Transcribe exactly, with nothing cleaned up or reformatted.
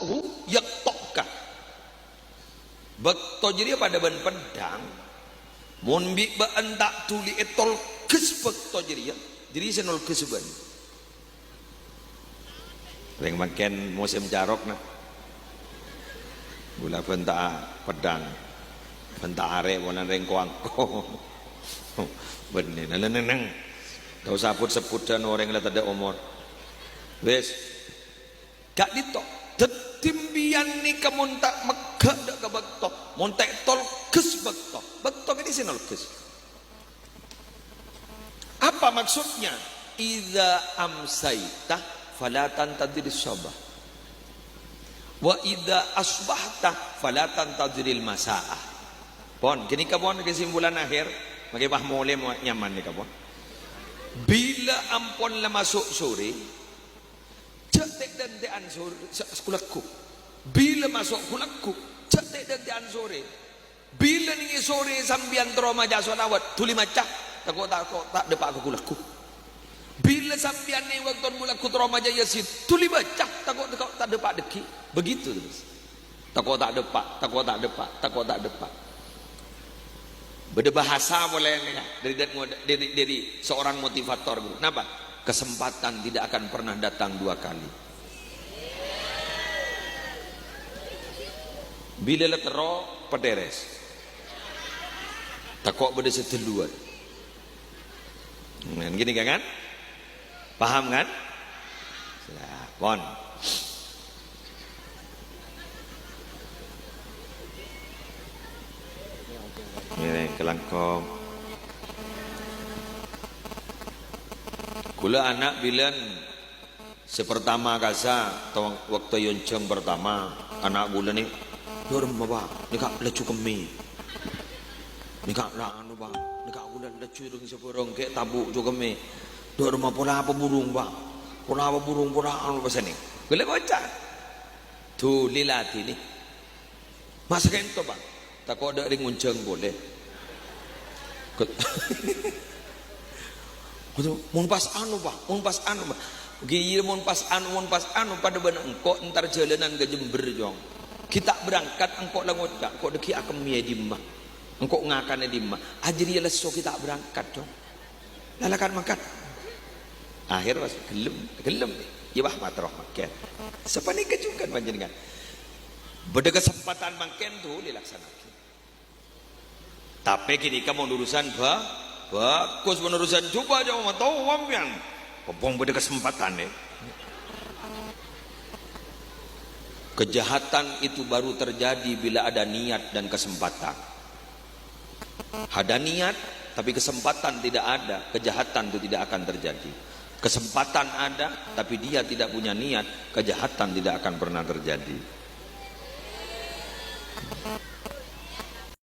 Hu yaqta'ka. Bâkto jârèya padâ bân peddhâng. Mon bi' bâ'na ta' dhuli ètolghes bâkto jârèya, jârèya sè nolghes bâ'na. Rèng mangkèn mosèm carok, na. Ghulâ bhânta'a peddhâng. Bhânta'a arè' polana rèng ko-angko. Bânnè, na, na, na, neng. Ta' osa but-sebbhudhân orèng la tadâ' omor. Wis. Ka'dinto. Dhâddhi, bi'en nèka mon ta' megghâ' dâ' ka bâkto, mon ta' ètolghes bâkto, bâkto kènè' sè nolghes. Apa maksudnya? "Idza amsaita fala tantadhiris sabah. Wa idza asbahta fala tantadhiril masa'a." Pon, ghânèka pon kesimpulan akhir, mangkè pas molè mo-, nyaman nèka pon. Bilâ ampon la maso' sorè, jhâ' tè'-dântè'an sor-, sa-, ghu-lagghu. Bilâ maso' ghu-lagghu, jhâ' tè'-dântè'an sorè. Bilâ nèngè sorè sampèyan terro maca shalawat, dhuli maca, tako', tako', ta' dâpa' ka ghu-lagghu. Bilâ sampèyan nèng bâkto ghu-lagghu terro maca Yasin, dhuli maca, tako', tako', ta' dâpa' dhâggi'. Begitu terus. Tako' ta' dâpa', tako' ta' dâpa', tako' ta' dâpa'. Bâdâ bahasa polè nèka, dâri, dâri, dâri seorang motivator, guru. Napa? Kesempatan tidak akan pernah datang dua kali. Bilâ la terro, patèrès. Tako' bâdâ sè dâluwân. Nah, gini kan? Paham kan? Nah, pon. Ngèrèng kalangkong. Ghulâ ana' bilân sè pertama kassa', to-, bâkto èyonjhâng pertama, ana' ghulâ nè, "Dâ' remma, Pa', nèka laju kemmè. Nèka la anu, Pa', nèka ghulâ laju rèng sabârâng ghi' tabu' cokemmè. Dâ' remma pola apa burung, Pa'? Pola apa burung, pola anu apa sènè?" Ghulâ ngoca', "Dhuli la adinè. Ma' sakènto, Pa'? Tako' dâ' rèng ngonjhâng polè." Ket-, Mon pas anu, Pa', mon pas anu, Pa'. Ghi, iyâ, mon pas anu, mon pas anu, padâ bân engko' entar jhâlânan ka Jember, Cong. Ghi ta' berangkat, engko' la ngoca', engko' dhâggi' akemmè è dimma. Engko' ngakan è dimma. Ajâriyâ lesso ghi ta' berangkat, Cong. La, la kan mangkat. Akhir pas ghellem, ghellem. Iyâ, wah, mator mangkèn. Sapanèka jhughân panjhennengngan. Bâdâ kasempadhân mangkèn, dhuli laksana'aghi. Tapè ghânèka mon urusan ba-, bhâghus, mon urusan jhubâ' jhâ' matowa sampèyan. Pompong bâdâ kasempadhân, è. Kejahatan itu baru terjadi bila ada niat dan kesempatan. Ada niat, tapi kesempatan tidak ada, kejahatan itu tidak akan terjadi. Kesempatan ada, tapi dia tidak punya niat, kejahatan tidak akan pernah terjadi.